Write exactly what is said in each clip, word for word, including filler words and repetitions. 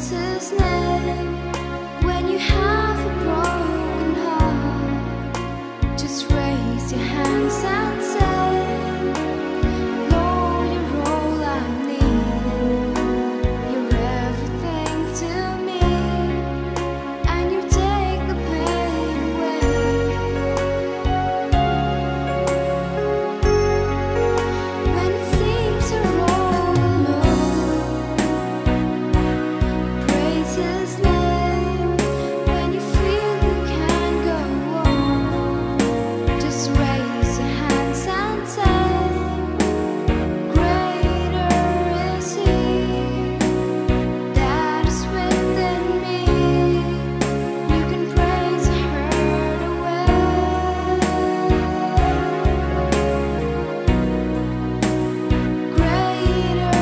His name. When you have a broken heart, just raise your hands and say, "Lord, you're all I need. You're everything to me, and you take the pain away." When it seems you're all alone, praise His name. When you feel you can't go on, just raise your hands and say, "Greater is He that is within me." You can praise the hurt away. Greater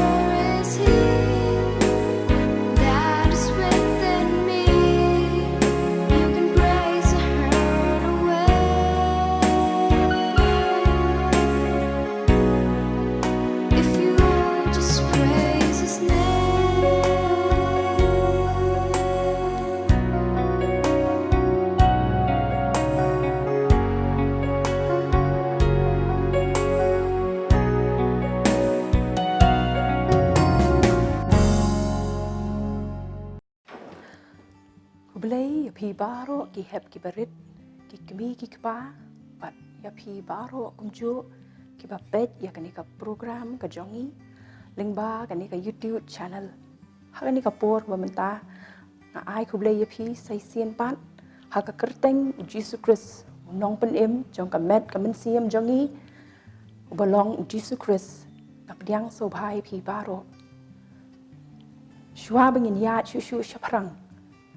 is He that is within me. You can praise the hurt away. If you just praise His name. Khublei ïa phi baroh ki hep ki barit, ki kmie ki kpa, bad ïa phi baroh kumjuh kiba peit ïa kane ka program ka jong ngi lyngba kane ka YouTube channel. Ha kane ka por ba mynta nga ai khublei ïa phi sa shisien pat ha ka kyrteng U Jisu Khrist, U Nongpynim jong ka met ka mynsiem jong ngi, uba long U Jisu Khrist. Nga pdiang sngewbha ïa phi baroh. Shuwa ba ngin ïaid shuh shuh shaphrang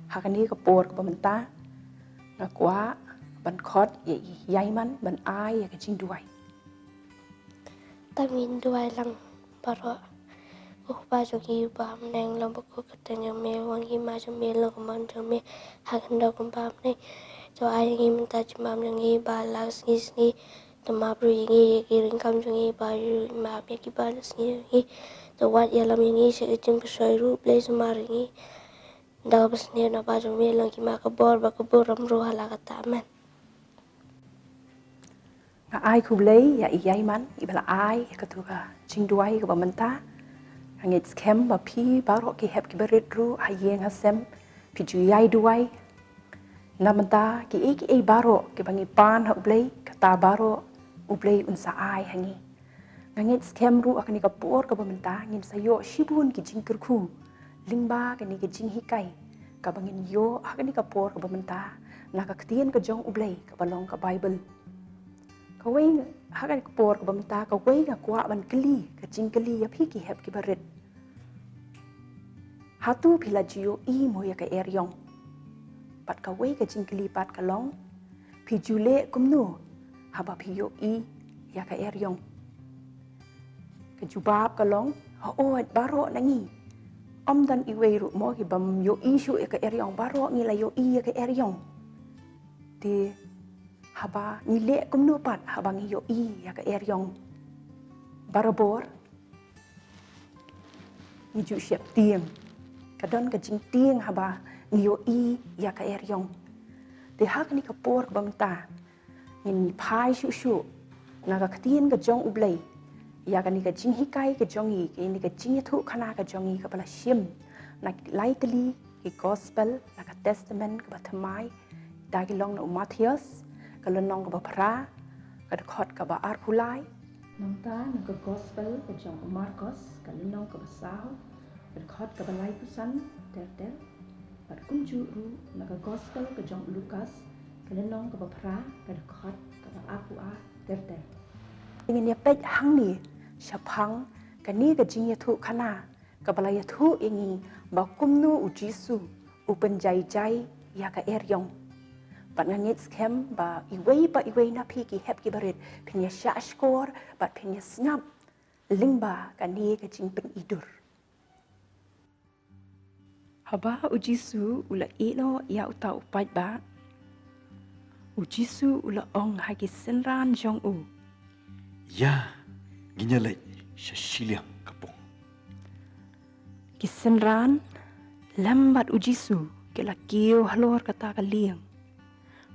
ha kane ka por kaba mynta, nga kwah ban khot ïa i Ïaiman ban ai ïa ka jingduwai. Tang ngin duwai lang baroh. Ko Kpa jong ngi uba ha bneng, long ba ko ka kyrteng jong me, wangi ma jong me, long ka mon jong me ha ka khyndew kumba ha bneng. To ai ïa ngi mynta ka jingbam jong ngi ba la ka sngi sngi. To map ruh ïa ngi ïa ki jingkam jong ngi ba ïoh map ïa kiba la sngi jong ngi. To wad ïalam ïa ngi sha ka jingpynshoi ruh, Blei, sumar ïa ngi da kaba sniew na ba jong me, long ki ma ka bor bad ka burom ruh ha la katta. Amen. Nga ai khublei ïa i Ïaiman iba la ai ïa katu ka jingduwai kaba mynta. Nga ngeit skhem ba phi baroh ki hep ki barit ruh ha ïing ha sem phi ju ïai duwai. Na mynta kiei kiei baroh kiba ngi pan ha U Blei, kata baroh U Blei un sa ai ha ngi. Nga ngeit skhem ruh ha kane ka por kaba mynta ngin sa ïoh shibun ki jingkyrkhu lyngba kane ka jinghikai kaba ngin ïoh ha kane ka por kaba mynta na ka ktien ka jong U Blei kaba long ka Baibl. Kawei, ha kane ka por kaba mynta kawei nga kwah ban kylli ka jingkylli ïa phi ki hep ki barit. Hato phi la ju ïohi mo ïa ka eriong? Bad kawei ka jingkylli pat ka long, phi ju leh kumno haba phi ïohi ïa ka eriong? Ka jubab ka long, hooid, baroh na ngi. Ym don iwei ruh mo ki bym ïohi shuh ïa ka eriong, baroh ngi la ïohi ïa ka eriong. Te haba ngi leh kumno pat haba ngi ïohi ïa ka eriong? Barabor ngi ju sheptieng. Ka don ka jingtieng haba ngi ïohi ïa ka eriong. Te ha kane ka por kaba mynta ngin phai shuh shuh na ka ktien ka jong U Blei ïa kane ka jinghikai ka jong ngi, kane ka jingïathuhkhana ka jong ngi kaba la shim na ki lai tylli ki gospel na ka Testament kaba Thymmai, da ki long na u Mathaios ka lynnong kaba phra, ka dkhot kaba arphew lai. Nangta na ka gospel ka jong u Markos ka lynnong kaba saw, ka dkhot kaba laiphew san ter ter. Bad kumjuh ruh na ka gospel ka jong u Lukas ka lynnong kaba phra, ka dkhot kaba arphew ar ter ter. Ngin ïa peit hangne shaphang kane ka jingïathuhkhana kaba la ïathuh ïa ngi ba kumno U Jisu u pynjai jai ïa ka eriong. Bad nga ngeit skhem ba iwei pa iwei na phi ki hep ki barit phin ïa shah shkor bad phin ïa sngap lyngba kane ka jingpynidur. Haba U Jisu u la ïehnoh ïa uta u paidbah, U Jisu u la ong ha ki synran jong u, ïa, ngin ïa leit sha shiliang ka pung. Ki synran Lem bad u Jisu ki la kiew halor kata ka lieng,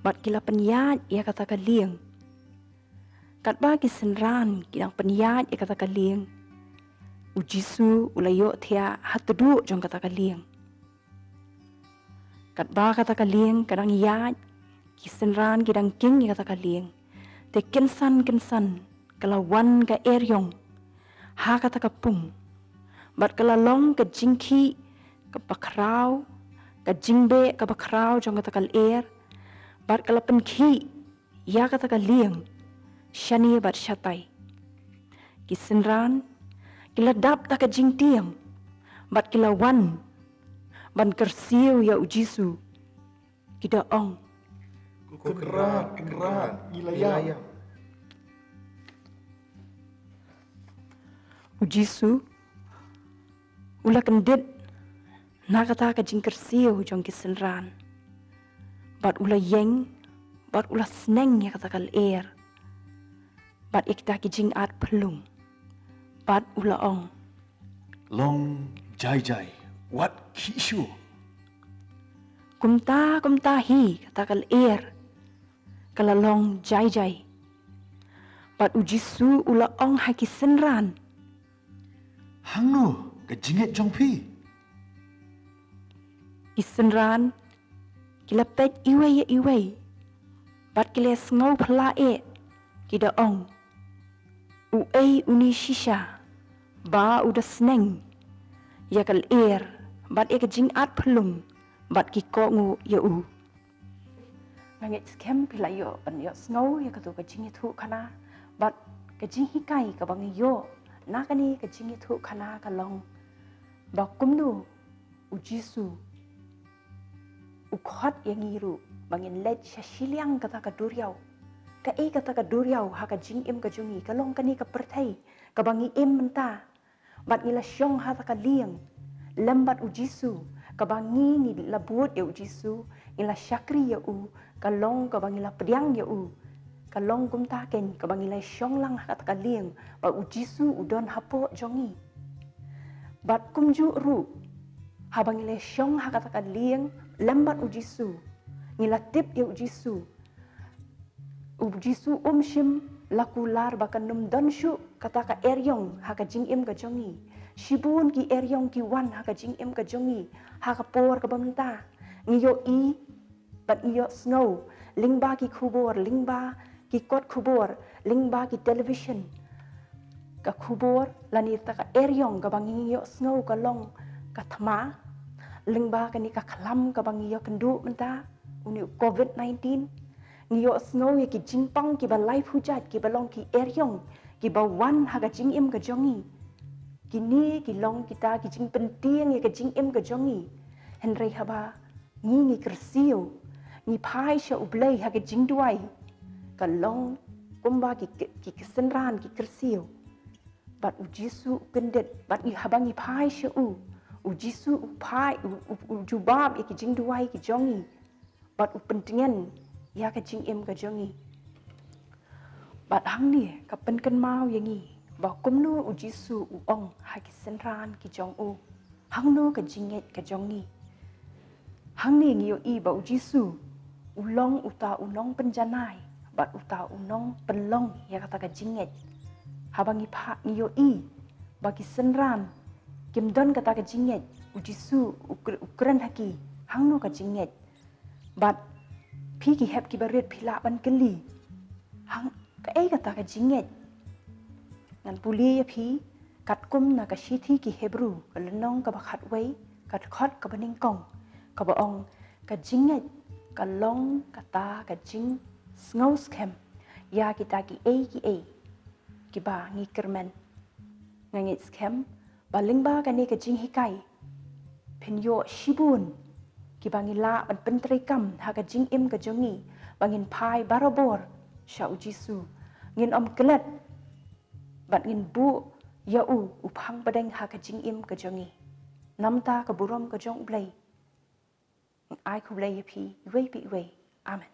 bad ki la pynïaid ïa kata ka lieng. Katba ki synran ki dang pynïaid ïa kata ka lieng, u Jisu u la ïohthiah ha tduh jong kata ka lieng. Katba kata ka lieng ka dang ïaid, ki synran ki dang king ïa kata ka lieng, te kynsan kynsan ka la wan ka eriong ha kata ka pung, bad ka la long ka jingkhih kaba khraw, ka jingbeh kaba khraw jong kata ka lyer, bad ka la pynkhih ïa kata ka lieng shane bad shatai. Ki synran ki la dap da ka jingtieng, bad ki la wan ban kyrsiew ïa u Jisu, ki da ong: Ko Kynrad, Kynrad, ngi la ïam. U Jisu u la kyndit na kata ka jingkyrsiew jong ki synran, bad u la ïeng, bad u la sneng ïa kata ka lyer, bad ïa kita ki jingat phyllung, bad u la ong: Long jai jai, wat khih shuh. Kumta kumta hi kata ka lyer ka la long jai jai. Bad u Jisu u la ong ha ki synran: Hangno ka jingngeit jong phi? Ki synran ki la peit iwei ïa iwei, bad ki la sngew phylla eh, ki da ong: Uei une shisha ba u da sneng ïa ka lyer bad ïa ka jingat phyllung, bad ki kohnguh ïa u? Nga ngeit skhem phi la ïoh ban ïohsngew ïa kato ka jingïathuhkhana, bad ka jinghikai kaba ngi ïoh na kane ka jingïathuhkhana ka long ba kumno u Jisu u khot ïa ngi ruh ba ngin leit sha shiliang kata ka duriaw. Kaei kata ka duriaw ha ka jingim ka jong ngi? Ka long kane ka pyrthei kaba ngi im mynta, bad ngi la shong ha kata ka lieng lem bad u Jisu, kaba ngi, ngi la bud ïa u Jisu, ngi la shakri ïa u, ka long kaba ngi la pdiang ïa u. Ka long kumta keiñ kaba ngi la shong lang ha kata ka lieng, bad u Jisu u don hapoh jong ngi. Bad kumjuh ruh, haba ngi la shong ha kata ka lieng lem bad u Jisu, ngi la tip ïa u Jisu. U Jisu um shym la kular ba kan ym don shuh kata ka eriong ha ka jingim ka jong ngi. Shibun ki eriong ki wan ha ka jingim ka jong ngi ha ka por kaba mynta. Ngi ïohi bad ngi ïohsngew lyngba ki khubor, lyngba ki kot khubor, lyngba ki television. Ka khubor lane kata ka eriong kaba ngi ïohsngew ka long ka thma, lyngba kane ka khlam kaba ngi ïakynduh mynta, une u covid nineteen. Ngi ïohsngew ïa ki jingpang kiba laiphew jait kiba long ki eriong kiba wan ha ka jingim ka jong ngi. Kine ki long kita ki jingpyntieng ïa ka jingim ka jong ngi. Hynrei haba ngi, ngi kyrsiew, ngi phai sha U Blei ha ka jingduwai, ka long kumba ki, ki, ki synran ki kyrsiew. Bad u Jisu u kyndit, bad ngi, haba ngi phai sha u, u Jisu u phai, u, u, u jubab ïa ki jingduwai ki jong ngi, bad u pyntngen ïa ka jingim ka jong ngi. Bad hangne ka pynkynmaw ïa ngi ba kumno u Jisu u ong ha ki synran ki jong u, hangno ka jingngeit ka jong ngi. Hangne ngi ïohi ba u Jisu u long uta u nongpynjanai bad uta u nongpynlong ïa kata ka jingngeit. Haba ngi phah, ngi ïohi ba ki synran kim don kata ka jingngeit, u Jisu u kr-, u kren ha ki, hangno ka jingngeit. Bad phi ki hep kiba rit phi lah ban kylli, hang, kaei kata ka jingngeit? Ngan pule ïa phi katkum na ka shithi ki Hebru, ka lynnong kaba khatwei, ka dkhot kaba nyngkong, kaba ong, ka jingngeit ka long kata ka jingsngew skhem ïa kita kiei kiei kiba ngi kyrmen. Nga ngeit skhem ba lyngba kane ka jinghikai phin ïoh shibun kiba ngi lah ban pyntreikam ha ka jingim ka jong ngi, ba ngin phai barabor sha u Jisu, ngin ym klet, bad ngin buh ïa u u phang pdeng ha ka jingim ka jong ngi. Namar ka burom ka jong U Blei. Ai khublei ïa phi iwei pa iwei. Amen.